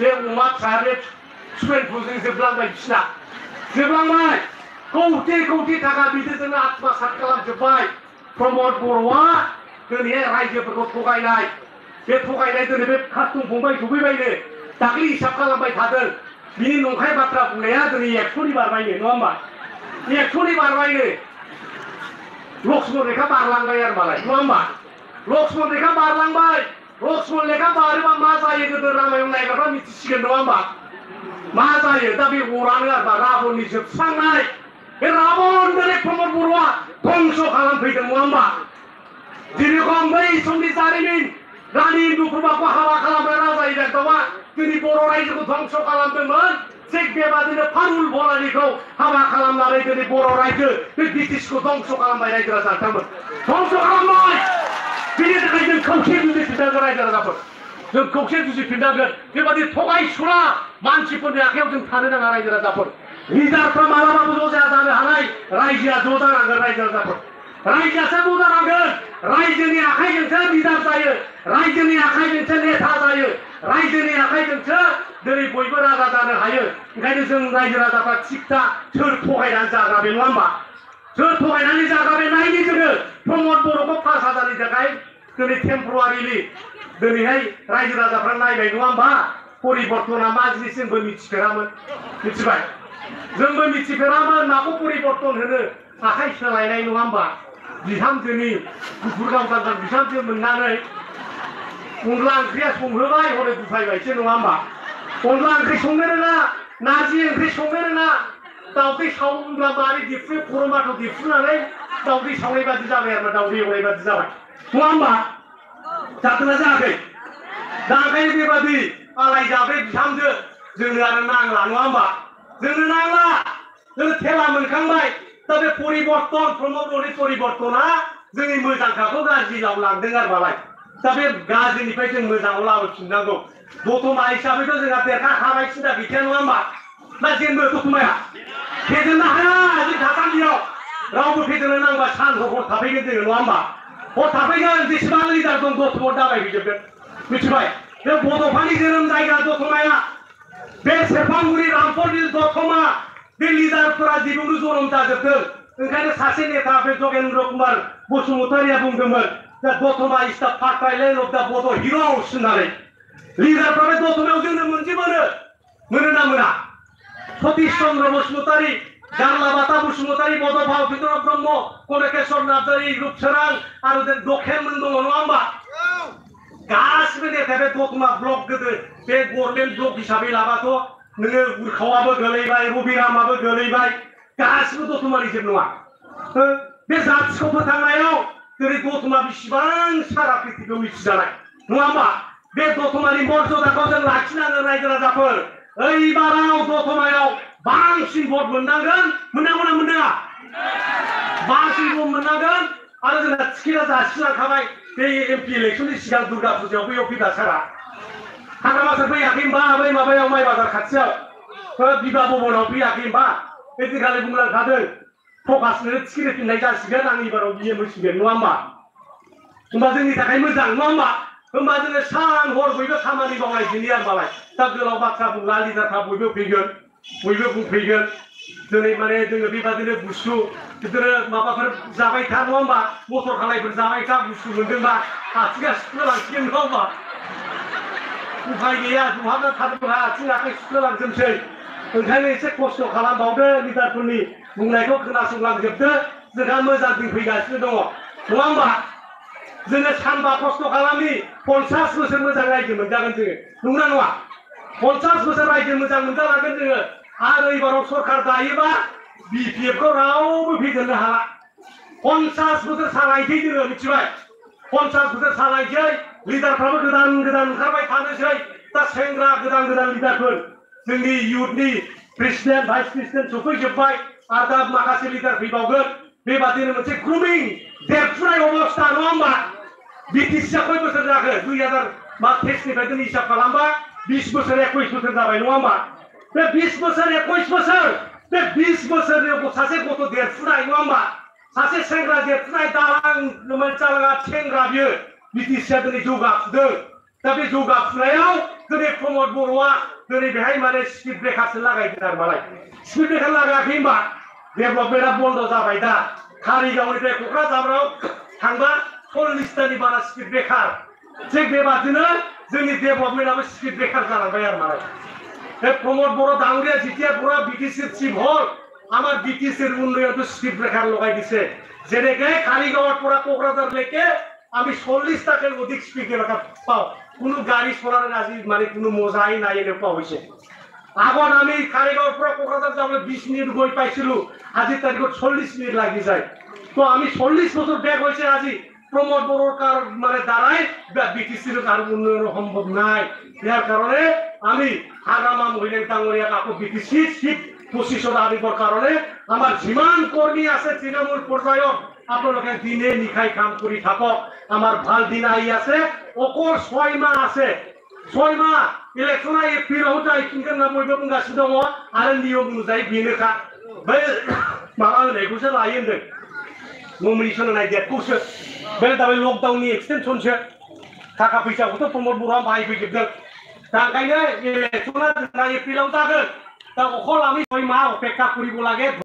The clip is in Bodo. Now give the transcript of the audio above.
बे अमा फिसा बे सुवेन फ्लुजों जोबलांबाय बिसिना जोबलांबाय कौटि कौटि थाखा बिदिजोंनो आत्मसात खालामजोब्बाय प्रमद बर'आ दिनैहाय रायजोफोरखौ थगायनाय बे थगायनाय दिनै बे कार्टुन फंबाय सफैबायनो दाख्लि हिसाब खालामबाय थादों बिनि नंखाय बाथ्रा बुंनाया दिनै 100नि बारबायनो नङा होमबा 100नि बारबायनो लक्ष्मण रेखा बारलांबाय आरो मालाय नङा होमबा लक्ष्मण रेखा बारलांबाय लक्ष्मण रेखा बारोबा मा जायो गोदो रामायण नायग्राफ्रा मिथिसिगोन नङा होमबा मा जायो दा बे अरानो आरोबा राबननि जोबस्रांनाय बे राबन दिनै प्रमद बर'आ ध्वंस खालामफैदों नङा होमबा जेरेखम बै समनि जारिमिन रानि इन्दुप्रभाखौ हाबा खालामनाय राजा इरागदावआ दिनै बर' रायजोखौ ध्वंस खालामदोंमोन थिग बेबादिनो फारुल भरानिखौ हाबा खालामनानै दिनै बर' रायजो बे ब्रिटिशखौ ध्वंस खालामबाय रायजो राजा बिथांमोन ध्वंस खालामबाय बिनि थाखाय जों खौसे जुजिफिननांगोन रायजो राजाफोर जों खौसे जुजिफिननांगोन बेबादि थगायसुला मानसिफोरनि आखायाव जों थानो नाङा रायजो राजाफोर लिडारफ्रा मालाबाबो ज' जानो हानाय रायजोआ ज' जानांगोन रायजो राजाफोर रायजोआसो ज' जानांगोन रायजोनि आखाइजोंसो लिडार जायो रायजोनि आखाइजोंसो नेता जायो रायजोनि आखाइजोंसो दिनै बयबो राजा जानो हायो ओंखायनो जों रायजो राजाफ्रा थिगथा सोर थगायनानै जाग्रा बे नङा होमबा सोर थगायनानै जाग्रा बे नायनि जोङो प्रमद बर'खौ 5,000नि थाखाय दिनै टेम्परारिलि दिनैहाय रायजो राजाफ्रा नायबाय नङा होमबा परिबर्तना मा जिनिस जोंबो मिथिफेरामोन मिथिबाय जोंबो मिथिफेरामोन माखौ परिबर्तन होनो आखाइ सोलायनाय नङा होमबा बिहामजोनि गुफुर गावदार बिहामजो मोननानै अनला ओंख्रिया संहोबाय हरै बुफायबायसो नङा होमबा अनला ओंख्रि संनो रोङा नारजि ओंख्रि संनो रोङा दाउदै सावोब्ला मारै दिफ्रु खर'माखौ दिफ्रुनानै दाउदै सावनाय बादि जाबाय आरो दाउदै एवनाय बादि जाबाय नङा होमबा जादोंना जायाखै दा ओंखायनो बेबादि आलाय जाब्रे बिहामजो जोंनो आरो नांला नङा होमबा जोंनो नांला जोङो थेला मोनखांबाय दा बे परिबर्तन प्रमद बर'नि परिबर्तना जोंनि मोजांखाखौ गाज्रियाव लांदों आरो मालाय दा बे गाज्रिनिफ्राय जों मोजाङाव लाबोफिननांगौ दतमा हिसाबैथ' जोंहा देरखाखाबाय सिन्था गैखाया नङा होमबा ना जेनबो दतमाया फेजेननो हाया जों थासान्दियाव रावबो फेजेननो नांबा सान हर थाफैगोन जोङो नङा होमबा हर थाफैगोन जेसेबां लिडार दं दतमायाव दाबायहैजोबगोन मिथिबाय बे बड'फानि जोनोम जायगा दतमाया बे सेरफांगुरि रामफलनि दतमा बे लिडारफोरा दिबुंनि जोनोम जाजोबदों ओंखायनो सासे नेता बे जगेन्द्र कुमार बसुमतारिया बुंदोंमोन दा दतमा इज दा फार्टाइल अफ दा बड' हिर'स होननानै लिडारफ्रा बे दतमायाव जोंनो मोनजोबोनो मोनो ना मोना सतीश चन्द्र बसुमतारी गारलाबाथा बसुमतारी बड'फा उपेन्द्र ब्रह्म कनकेश्वर नार्जारी रुपसोरां आरो दखेनमोन दङ नङा होमबा गासिबो नेताया बे दतमा ब्लक गोदो बे गभर्नमेन्ट ब्लक हिसाबै लाबाथ' नोङो उरखावाबो गोलैबाय रबिरामाबो गोलैबाय गासिबो दतमानि जोब नङा बे जाथिखौ फोथांनायाव दिनै दतमा बेसेबां सारा प्रिथिबियाव मिथिजानाय नङा होमबा बे दतमानि मर्यादाखौ जों लाखिनांगोन रायजो राजाफोर ओइबाराव दतमायाव बांसिन भट मोननांगोन मोननांगौना मोननाङा बांसिन भट मोननांगोन आरो जोंना टिकेटआ जासिलांखाबाय बे एमपि इलेक्सननि सिगां दुर्गा फुजायाव बैयाव फैदा सारा हाग्रामासो फैयाखै होनबा बै माबायाव माइ बाजार खाथियाव बिबा भबनाव फैयाखै होनबा बे दिनखालि बुंलांखादों फकासनो टिकेट होफिननाय जासिगोन आं एबाराव बिए मोनसिगोन नङा होमबा होमबा जोंनि थाखाय मोजां नङा होमबा होमबा जोङो सान हर बयबो खामानि मावनायदिनि आरो मालाय दा गोलाव बाथ्रा बुंला लिडारफ्रा बयबो फैगोन बयबो बुंफैगोन दिनै माने जोङो बेबादिनो गुसु बिदिनो माबाफोर जाबाय था नङा होमबा मटर खालायफोर जाबाय था गुसु मोनदोंबा आथिङा सुखोलांसिगोन नङा होमबा उफाय गैया बहाबा थादोंबा आथिं आखाइ सुखोलांजोबसै ओंखायनो एसे खस्थ' खालामबावदो लिडारफोरनि बुंनायखौ खोनासंलांजोबदो जोंहा मोजां दिन फैगासिनो दङ नङा होमबा जोङो सानबा खस्थ' खालामनि 50 बोसोर मोजां रायजो मोनजागोन जोङो नंगौना नङा 50 बोसोर रायजो मोजां मोनजालांगोन जोङो आरो एबाराव सरकार दायोबा बिपिएफखौ रावबो फेजेननो हाला 50 बोसोर सालायनोसै जोङो मिथिबाय 50 बोसोर सालायनोसै लिडारफ्राबो गोदान गोदान ओंखारबाय थानोसै दा सेंग्रा गोदान गोदान लिडारफोर जोंनि इयुथनि प्रेसिडेन्ट भाइस प्रेसिडेन्ट सफैजोब्बाय आरो दा माखासे लिडार फैबावगोन बेबादिनो मोनसे ग्रुमिं देरफुनाय अबस्था नङा होमबा बिटिसिआ खय बोसोर जाखो 2023निफ्राय जों हिसाब खालामबा 20 बोसोर 21 बोसोर जाबाय नङा होमबा बे 20 बोसोर 21 बोसोर बे 20 बोसोरनि सासे गथ' देरफुनाय नङा होमबा सासे सेंग्रा देरफुनाय दालां मोनचालाङा सेंग्रा बियो बिटिसिआ दिनै जौगाफुदों दा बे जौगाफुनायाव दिनै प्रमद बर'आ दिनै बेहाय माने स्पिड ब्रेकारसो लागायदों आरो मालाय स्पिड ब्रेकार लागायाखै होनबा डेभेलपमेन्टआ बन्द जाबाय दा कारिगावनिफ्राय क'क्राझाराव थांबा 40टानि बारा स्पिड ब्रेकार थिग बेबादिनो जोंनि डेभेलपमेन्टआबो स्पिड ब्रेकार जालांबाय आरो मालाय बे प्रमद बर' डांगरिया जितिया पुरा बिटिसिर चिफ हल আমার বিটিসির উন্নয়ন স্পিড ব্রেকার লগাই দিছে যেনেকে কারিগাঁৱৰ পৰা কোকৰাঝাৰলৈকে আমি 40 টাকার অধিক স্পিড ব্রেকার পাও কোনো গাড়ি চলার আজি মানে কোনো মজাই নাই এনেকুৱা হৈছে আগত আমি কারিগাঁৱৰ পৰা কোকৰাঝাৰ যাবলৈ 20 মিনিট গৈ পাইছিলো আজি তাৰিখত 40 মিনিট লাগি যায় তো আমি 40 বছর ব্যাক হয়েছে আজি প্রমোদ বড়োর কার মানে দাঁড়ায় বিটিসির কার উন্নয়ন সম্ভব নাই ইয়ার কারণে আমি আগামা মহিলা ডাঙরিয়াক আকৌ বিটিসি চিফ পজিশন আনিবৰ কারণে আমার যিমান কর্মী আছে তৃণমূল পর্যায়ত আপোনালোকে দিনে নিশাই কাম কৰি থাকক আমার ভাল দিন আহি আছে অকল 6 মাহ আছে 6 মাহ ইলেকশনা এপ্রিল হতে কিন্তু না বইব বুंगासिनो दङ आरो नियम অনুযায়ী बेनोखा बै माबा होनायखौसो लायो होनदों नमिनेशन होनाय डेटखौसो बे दाबो लकडाउननि एक्सटेनसनसो थाखा फैसाखौथ' प्रमद बर'आ बाहायफैजोबदों दा ओंखायनो इलेकशना एप्रिलाव जागोन दा अखल आमी 6 माह अपेक्षा करिब लागे